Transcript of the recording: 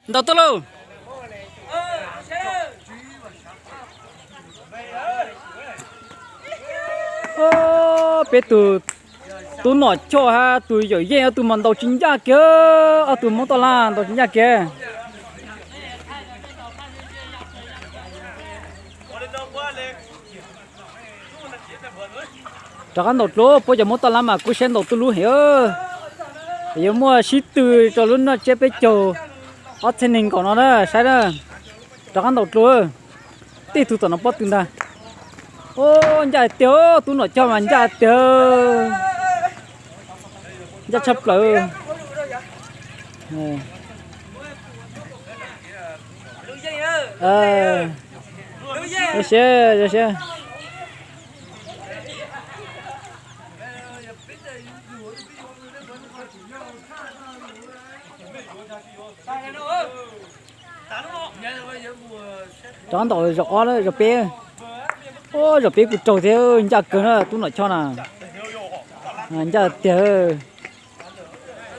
Ntaus tuaj lauj. Peb tus tub Nom Choj hab tus Yawm Yeej ob tug mas ntaus tsis ncaj kiag, ob tug Hmoob Toj Lab ntaus tsis ncaj kiag. Rov qab ntaus dlua, puab cov Hmoob Toj Lab mas kuj saib ntaus tuj lub heev. Yuav muaj sib tw rau lub noj tsiab peb caug ob txhiab nees nkaum no na, saib na. Rov qab ntaus dlua, tej tug tom no pob tw ntag. Ub, ncaj tiag, tub Nom Choj mas ncaj tiag. Ncaj tshaj plaws. Zoo siab, zoo siab. Rov ntaus zaum ob, zaum peb. Ub, zaum peb kuj raug thiab, ncaj kawg na tub Nom Choj na. Ncaj tiag.